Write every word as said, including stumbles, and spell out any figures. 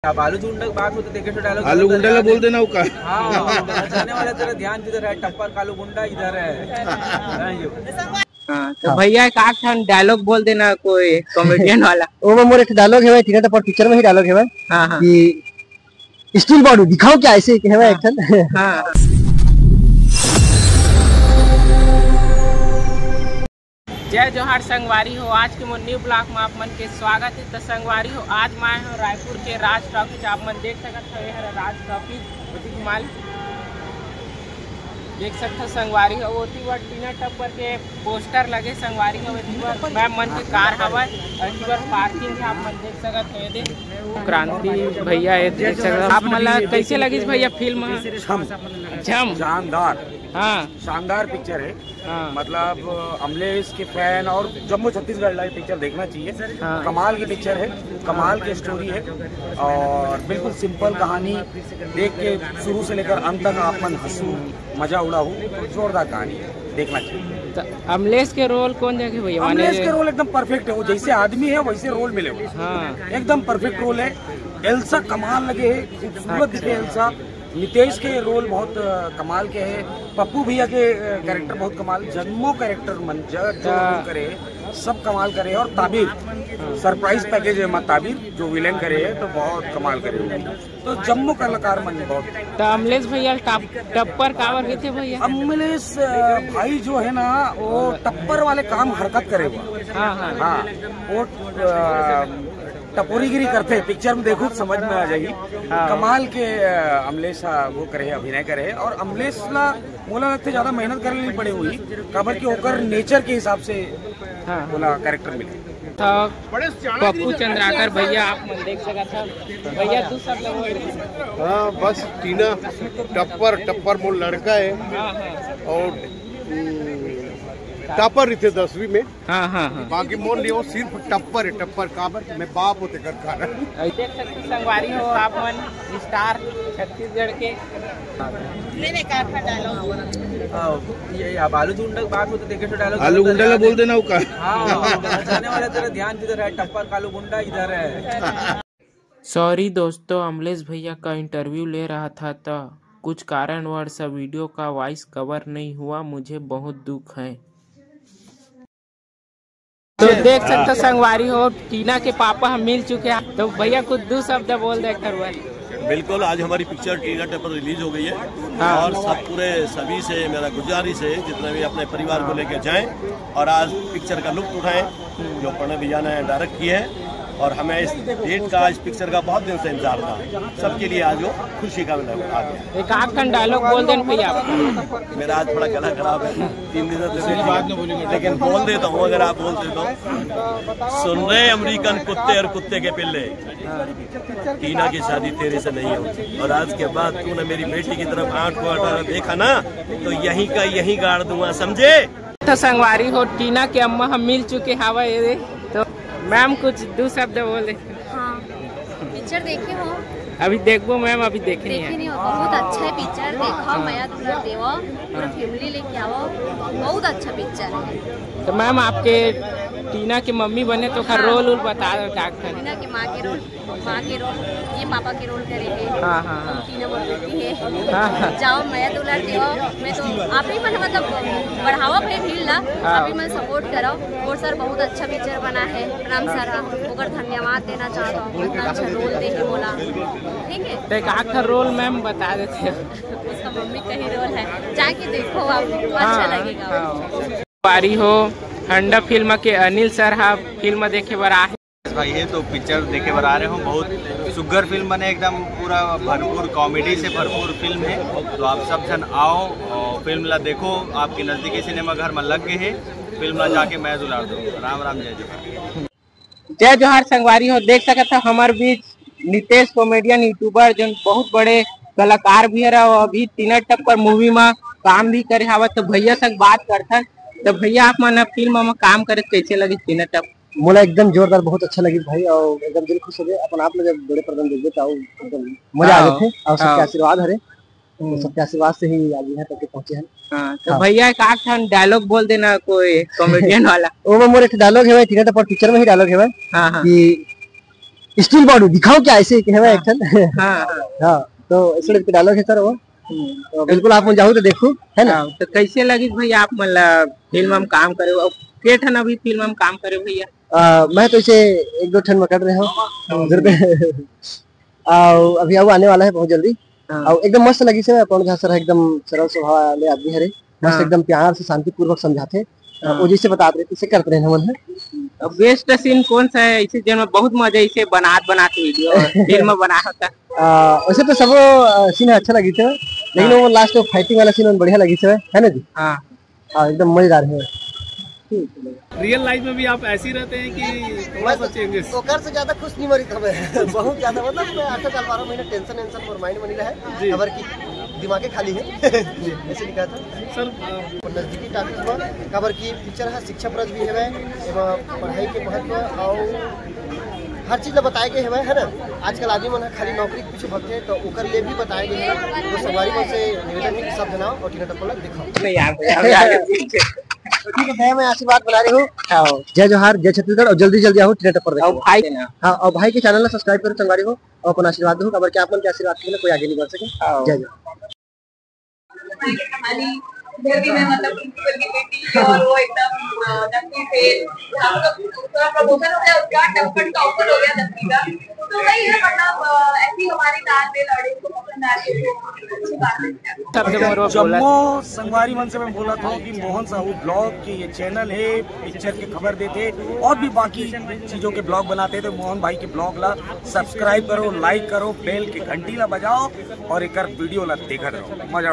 अब आलू गुंडा की बात हो तो देखे तो डायलॉग आलू गुंडा ला बोल देना वो का। हाँ, हाँ, जाने वाला तेरा ध्यान किधर है, टप्पर का आलू गुंडा इधर है। Thank you। हाँ, तो हाँ। भैया एक आध ठन डायलॉग बोल देना कोई कॉमेडियन वाला। वो में मोर एक डायलॉग है भाई, टीना टप्पर पिक्चर में ही डायलॉग है भाई हाँ, हाँ। कि स्टील बॉडी दिखाओ क्या, ऐसे है भाई हाँ। एक ठन। हाँ। जय जोहार संगवारी हो, आज के मोर न्यू ब्लॉग में आप मन के स्वागत है। तो संगवारी हो, आज मैं आए हूँ रायपुर के राज टॉकीज। आप मन देख सकत हो, ये हरे राज टॉकीज। ओती घुमा ले। देख सकत हो संगवारी हो, ओती बर टीना टप्पर के पोस्टर लगे संगवारी हो, ओती बर मैम मन के कार हवय, और ओती बर पार्किंग है, आप मन देख सकत हो। ये दे क्रांति भैया, ये देख सकत हो। आप मन ला कैसे लगिस भैया फिल्म? झम। झम। शानदार। हाँ। शानदार पिक्चर है। हाँ। मतलब अमलेश के फैन और जम्मू छत्तीसगढ़ लाइव पिक्चर देखना चाहिए। हाँ। कमाल की पिक्चर है, कमाल की स्टोरी है और बिल्कुल सिंपल कहानी। देख के शुरू से लेकर अंत तक आप मन हंसू, मजा उड़ाऊ, जोरदार कहानी है, देखना चाहिए। तो अमलेश के रोल कौन जगह भैया? अमलेश के रोल एकदम परफेक्ट है, वो जैसे आदमी है वैसे रोल मिले हुए। हाँ। एकदम परफेक्ट रोल है। एल्सा कमाल लगे है, खूबसूरत दिखे एल्सा। नितेश के रोल बहुत अ, कमाल के है। पप्पू भैया के कैरेक्टर बहुत कमाल, जम्मो कैरेक्टर मन ज- जो हाँ। लोग करे हैं, सब कमाल करे हैं। और ताबिर सरप्राइज पैकेज है, मत ताबिर जो विलेन करे है तो बहुत कमाल करे हैं। तो जम्मो कलाकार मन बहुत। तो अमलेश भैया टप, टप्पर काबर कहिथे भैया? अमलेश अ, भाई जो है ना, वो टप्पर वाले काम हरकत करे हुआ। हाँ, हाँ। हाँ, वो अ, टपोरीगिरी करते हैं, पिक्चर में देखो तो समझ में आ जाएगी। हाँ। कमाल के अ, अमलेश अ, वो करे, अभिनय करे। और अमलेश ला मोला लगते ज्यादा मेहनत करे नहीं पड़े हुई, काबर कि ओकर नेचर के हिसाब से हाँ। बोला कैरेक्टर मिले। तो पप्पू चंद्राकर भैया आप मन देख सकत हो भैया, तू सब लोग। हाँ, बस टीना टप्पर, टप्पर मोर लड़का है। हाँ, हाँ। और हम्म, टॉपर रहिथे दसवीं में। हाँ, हाँ, हाँ। बाकी मोर नहीं, वो सिर्फ टप्पर है, टप्पर काबर कि मैं बाप होते कर कारण। देख सकते संगवारी हो आप मन, स्टार छत्तीसगढ़ के। हाँ, ये अब आलू गुंडा की बात हो तो देखे तो डायलॉग आलू गुंडा ला बोल देना वो का। हाँ, जाने वाला तेरा ध्यान किधर है, टप्पर का आलू गुंडा इधर है। सॉरी दोस्तों, अमलेश भैया का इंटरव्यू ले रहा था तो कुछ कारणवश वीडियो का वॉइस कवर नहीं हुआ, मुझे बहुत दुख है। तो देख सकते हो संगवारी हो, टीना के पापा हम मिल चुके हैं, तो भैया कुछ दो शब्द बोल दे एक बार। बिल्कुल, आज हमारी पिक्चर टीना टप्पर रिलीज हो गई है हाँ। और सब पूरे सभी से मेरा गुजारिश है, जितने भी अपने परिवार को लेकर जाएं और आज पिक्चर का लुत्फ उठाएं, जो प्रणव भैया ने डायरेक्ट किया है। और हमें इस डेट का, इस पिक्चर का बहुत दिन से इंतजार था। सबके लिए आज वो खुशी का दिन आ गया। एक आध ठन डायलॉग बोल देन भैया। मेरा आज थोड़ा गला खराब है, तीन दिन से, लेकिन बोल देता हूँ अगर आप बोल दे तो। सुन रहे अमेरिकन कुत्ते और कुत्ते के पिल्ले, टीना की शादी तेरे से नहीं होगी और आज के बाद तूने मेरी बेटी की तरफ आंख को अठारह देखा ना, तो यहीं का यहीं गाड़ दूंगा, समझे? तो संगवारी हो, टीना के अम्मा हम मिल चुके हवा ये। तो मैम कुछ दो शब्द बोले। हाँ, पिक्चर देखे हो? अभी देखबो मैम, अभी देखे नहीं देखे है। नहीं हो, बहुत अच्छा है पिक्चर, देखो, मया दुलार देवो, पूरा फैमिली लेके आओ, बहुत अच्छा पिक्चर है। तो मैम आपके टीना के मम्मी बने तो का हाँ। रोल वोल बता दो क्या कर। टीना के माँ के रोल, माँ के रोल, ये पापा के रोल करेंगे। हाँ, हाँ, हाँ। टीना बोल देती है। हाँ, हाँ। जाओ, मया दुलार देवो, मैं तो आप ही मन मतलब बढ़ावा भाई भीड़ ला, हाँ। आप ही मन सपोर्ट करो। और सर बहुत अच्छा पिक्चर बना है, राम सर हा, ओकर धन्यवाद देना चाहता हूँ, इतना अच्छा रोल दे के बोला, ठीक है। तो एक आध रोल मैम बता देते हैं। उसका मम्मी का ही रोल है, जाके देखो आप, अच्छा हाँ, लगेगा। हाँ। पारी हो, हंडा फिल्म के अनिल सर हा फिल्म देखे बर आहे। भाई है तो पिक्चर देखे बर आ रहे हो, बहुत सुग्घर फिल्म बने, एकदम पूरा भरपूर कॉमेडी से भरपूर फिल्म है। तो आप सब जन आओ और फिल्म ला देखो, आपके नजदीकी सिनेमा घर में लग गए है, फिल्म ला जाके मया दुलार दो। राम राम, जय जोहार। जय जोहार संगवारी हो, देख सकत हो हमार बीच नितेश कॉमेडियन यूट्यूबर जो बहुत बड़े कलाकार भी हरा और अभी टीना टप्पर मूवी में काम भी करे हवा। तो भैया से बात करथन। तो भैया आप मन फिल्म में काम करे कैसे लगी टीना टप्पर? मोला एकदम जोरदार, बहुत अच्छा लगिस भाई, और एकदम दिल खुश हो गए। अपन आप लोग जब बड़े पर्दा में देखबे तो अउ एकदम मजा आ हाँ, जाथे, और सबके हाँ। आशीर्वाद हरे, तो हम्म। सबके आशीर्वाद से ही आज यहाँ तक के पहुँचे हैं। हाँ, तो हाँ। भैया एक आध ठन डायलॉग बोल देना कोई कॉमेडियन वाला। वो में मोर एक डायलॉग है भाई, टीना टप्पर पिक्चर में ही डायलॉग है भाई हाँ, हाँ। कि स्टील बॉडी दिखाओ क्या, ऐसे कहे हुए हाँ। एक ठन। हाँ, हाँ। हाँ, तो ऐसे करके डायलॉग है सर वो। हम्म। तो बिल्कुल आप मन जाहू तो देखू, है ना? हाँ, तो कैसे लगी भैया आप मन ला फिल्म में काम करे हो? के ठन अभी फिल्म में काम करे हो भैया? आ, मैं तो इसे एक दो ठन में कर रहे हूँ। हम्म। गुरुदेव। आ, अभी वो आने वाला है बहुत जल्दी। हाँ। और एकदम मस्त लगी से, पवन झा सर एकदम सरल स्वभाव वाले आदमी हरे, मस्त हाँ। एकदम प्यार से शांतिपूर्वक समझाते। हाँ। वो जैसे बतात रहे, तैसे करत रहे हमन ह। अब बेस्ट सीन कौन सा है इसे, जेन में बहुत मजा इसे बनात बनात वीडियो फिल्म बना होता? आ, वैसे तो सबो, आ, सीन अच्छा लगी थे, लेकिन हाँ। वो लास्ट में फाइटिंग वाला सीन बढ़िया लगी थे, है ना जी? हाँ। हाँ, एकदम मजेदार है। रियल लाइफ में भी आप ऐसे ही रहते हैं कि थोड़ा सा चेंजेस? ओकर से ज्यादा खुश नहीं मरी हमें। बहुत ज्यादा, मतलब, मैं आठ साल बारह महीने टेंशन वेंशन मोर माइंड में नहीं रहे। जी। खबर की दिमागे खाली है। ऐसे लिखा था। सर, अ, नजदीकी टॉपिक में खबर की पिक्चर है, शिक्षा प्रज भी है, एमा पढ़ाई के महत्व और हर चीज ला बताए गए हवे, है ना? आजकल आदमी मन ह खाली नौकरी के पीछे भगथे, तो ओकर लिए भी बताए गए हवे। तो संगवारी मन से निवेदन है कि सब जना और टीना टप्पल ला दिखाओ। नहीं यार, भैया, अभी आगे पीछे। तो ठीक है भैया, मैं आशीर्वाद बना रही हूँ। हाँ। जय जोहार, जय छत्तीसगढ़ और जल्दी जल्दी आओ टीना टप्पल और देखने। भाई ना। हाँ, और भाई के चैनल ला सब्सक्राइब करो संगवारी हो और अपन आशीर्वाद दो, काबर कि आप मन के आशीर्वाद के बिना कोई आगे नहीं बढ़ सके। हाँ। जय जोहार। हमारी घर भी में, मतलब, प्रिंसिपल की बेटी और वो एकदम, अ, दसवीं फेल। यहाँ पर उसका प्रमोशन हो गया, उसका टप्पड़ टॉपर हो गया दसवीं का। तो वही है, मतलब, अ, ऐसी हमारी तालमेल और इसको पसंद आ रही है, तो अच्छी बात है। जम्मो संगवारी मन से मैं बोलत हूँ कि मोहन साहू ब्लॉग के ये चैनल है, पिक्चर के खबर देते और भी बाकी चीजों के ब्लॉग बनाते, तो मोहन भाई के ब्लॉग ला सब्सक्राइब करो, लाइक करो, बेल के घंटी ला बजाओ और एकर वीडियो ला देखत रहो। मजा